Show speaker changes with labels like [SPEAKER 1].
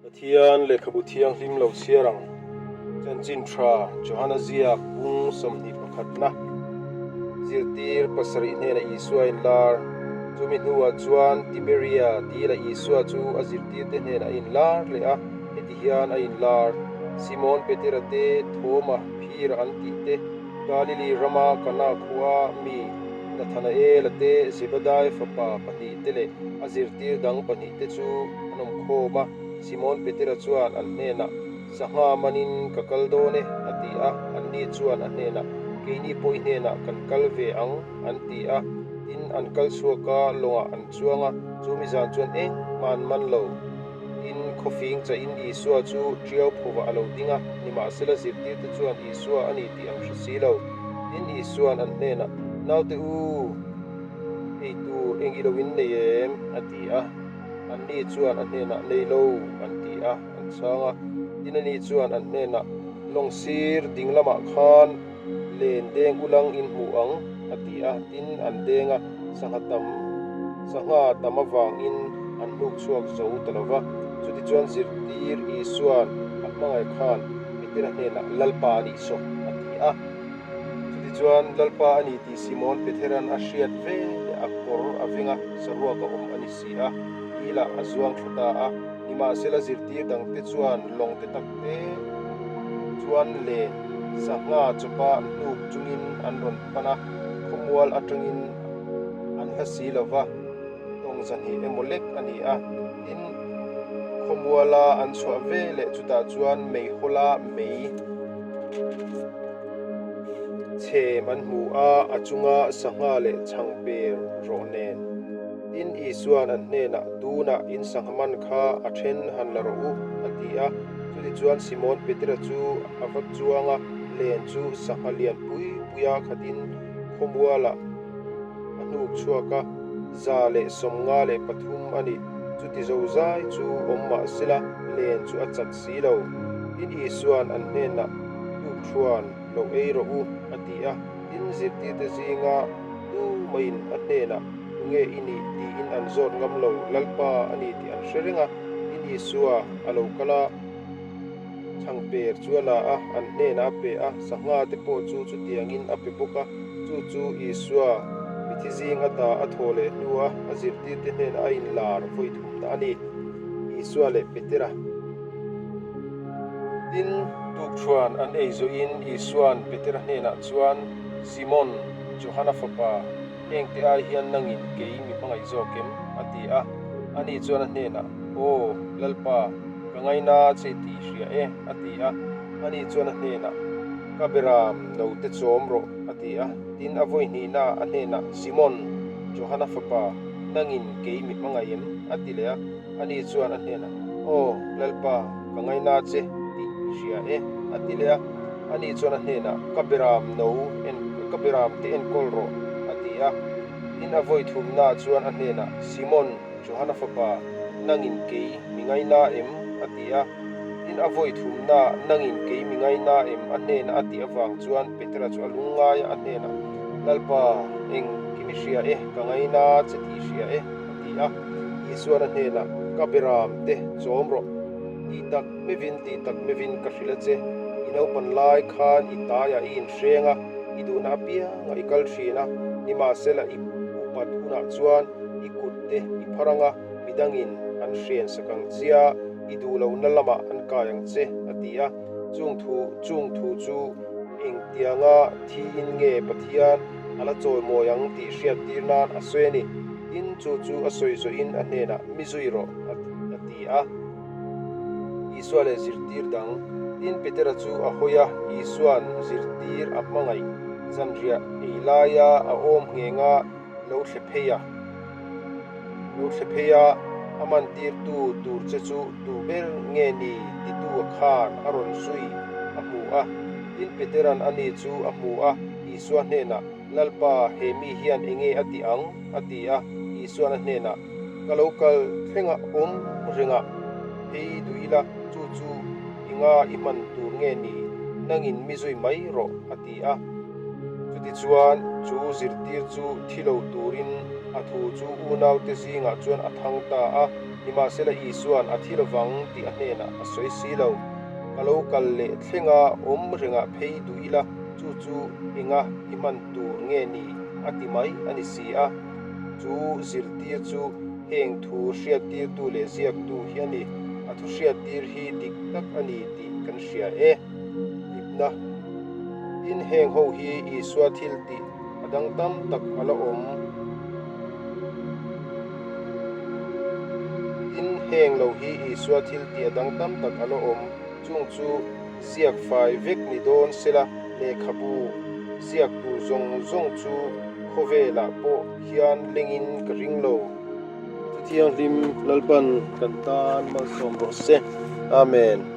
[SPEAKER 1] Pathian lehkhabu thianghlim lo chhiar ang. Chanchin tha Johana ziak bung 21 pakhatna zirtir pasarih hnena Isua inlar. Chumi hnuah chuan Tiberia dila Isua chu a zirtirte hnenah a inlar leh a, heti hian a inlar, Simon Petera te, Thoma, Phira an tih te, Galili rama Kana khua mi Nathanaela te, Zebedai fapa pahnihte leh a zirtir dang pahnihte chu an awm khawm a. Simon Petera chuan an hnenah, Sangha manin ka kal dawn e, a ti a. Anni chuan a hnenah, Keini pawh i hnenah kan kal ve ang, an ti a. Tin, an kal chhuak a, lawngah an chuang a, chu mi zan chuan engmah an man lo. Tin, khawfing chahin Isua chu ṭiau phuvah a lo ding a, nimahsela zirtirte chuan Isua a ni tih an hre si lo. Tin, Isua'n an hnenah, Naute u, ei tur eng i lo in nei em? a ti a. Anni chuan a hnenah, Nei lo, an ti a, an chhang a. Tin, ani chuan an hnenah, Lawng sir ding lamah khan len deng ulang in hmu ang, a ti a. Tin, an deng a, sangha tam, sangha tam avangin an hnuk chhuak zo ta lo va. Chutichuan zirtir Isua'n a hmangaih khan Petera hnenah, Lalpa a nih saw, a ti a. Chutichuan Lalpa a ni tih Simon Petera'n a hriat ve leh a kawr a veng a, saruak a awm a ni si a, Ilah a zuang thla ta a. Nimahsela zirtir dangte chuan lawng te tak te chuan len sangha chawpa hnuk chungin an rawn pan a, khawmual atangin an hla si lo va, tawng zahnih emaw lek a ni a. Tin, khawmuala an chhuah ve leh chutah chuan meihawla mei chhem an hmu a, a chunga sangha leh chhangper rawh nen. Tin, Isua'n an hnenah, Tunah in sangha man kha a then han la rawh u, a ti a. Chutichuan Simon Petera chu a va chuang a, len chu sangha lian pui puia khatin khawmualah a hnuk chhuak a, 153 a ni. Chuti zozai chu awm mah sela, len chu a chat si lo. Tin, Isua'n an hnenah, Tukthuan lo ei rawh u, a ti a. Tin, zirtirte zinga tu maiin a hnenah, Tunge i nih? tiin an zawt ngam lo. Lalpa a ni tih an hre reng a. Tin, Isua a lo kal a, chhangper chu a la a, an hnenah a pe a, sangha te pawh chu chutiangin a pe bawk a. Chu chu Isua mithi zing ata a thaw leh hnua a zirtirte hnenah a inlar vawi thumna a ni. Isua leh Petera. Tin, tukṭhuan an ei zawhin Isua'n Petera hnenah chuan, Simon, Johana fapa, hengte ai hian nangin kei mi hmangaih zawk em? a ti a. Ani chuan a hnenah, Aw, Lalpa, ka ngaina che tih i hria e, a ti a. Ani chuan a hnenah, Ka beram note chawm rawh, a ti a. Tin, a vawi hnihnaah a hnenah, Simon, Johana fapa, nangin kei mi hmangaih em? a ti leh a. Ani chuan a hnenah, Aw, Lalpa, ka ngaina che tih i hria e, a ti leh a. Ani chuan a hnenah, Ka beram no en, ka beram te enkawl rawh, a ti a. Tin, a vawi thumnaah chuan a hnenah, Simon, Johana fapa, nangin kei mi ngaina em? a ti a. Tin, a vawi thumnaah, Nangin kei mi ngaina em? a hnenah a tih avang chuan Petera chu a lungngai a, a hnenah, Lalpa, eng ki mi hria e, ka ngaina che tih i hria e, a ti a. Isuan a hnenah, Ka beram te chawm rawh, ti tak mevin ti tak mevin ka hrilh a che, i naupan lai khan i taiah i inhreng a, i duhna apiangah i kal thin a, nimahsela i upat hunah chuan i kut te i phar ang a, midangin an hren sak ang chia, i duh lohna lamah an kai ang che, a ti a. Chung thu chung thu chu engtianga thiin nge Pathian a la chawimawi ang tih hriattir nan a sawi a ni. Tin, chu chu a sawi zawhin a hnenah, Mi zui rawh, a ti a. Isua leh zirtir dang. Tin, Petera chu a hawi a, Isua'n zirtir a hmangaih zanriah ei laia a awm ngheng a lo thle phei a. Lo thle phei a, a mantirtu tur che chu tu ber nge ni titu a khan a rawn zui a hmu a. Tin, Petera'n ani chu a hmu a, Isua hnenah, Lalpa, he mi hian enge a ti ang? a ti a. Isuan a hnenah, Ka lo kal thlengah awm rengah phei duh ila, chu chu i nga i hman tur nge ni? Nangin mi zui mai rawh, a ti a. Chutichuan, chu zirtir chu thi lo turin a thu chu unaute zingah chuan a thang ta a. Nimahsela Isua'n a thi lovang tih a hnenah a sawi si lo. Ka lo kal leh thlenga awm rengah phei duh ila chu chu enga i hman tur nge ni a ti mai a ni si a. Chu zirtir chu heng thu hriattirtu leh ziaktu hi a ni. A thu hriattir hi dik tak a ni tih kan hria e. Hlipna. Tin, heng ho hi Isua thil tih a dang tam tak a la awm. Tin, heng lo hi Isua thil tih a dang tam tak a la awm. Chung chu ziak fai vek ni dawn sela lehkhabu ziak tur zawng zawng chu khawvelah pawh hian lengin ka ring lo. Thu thianghlim Lalpan kan tan malsawm rawh se. Amen.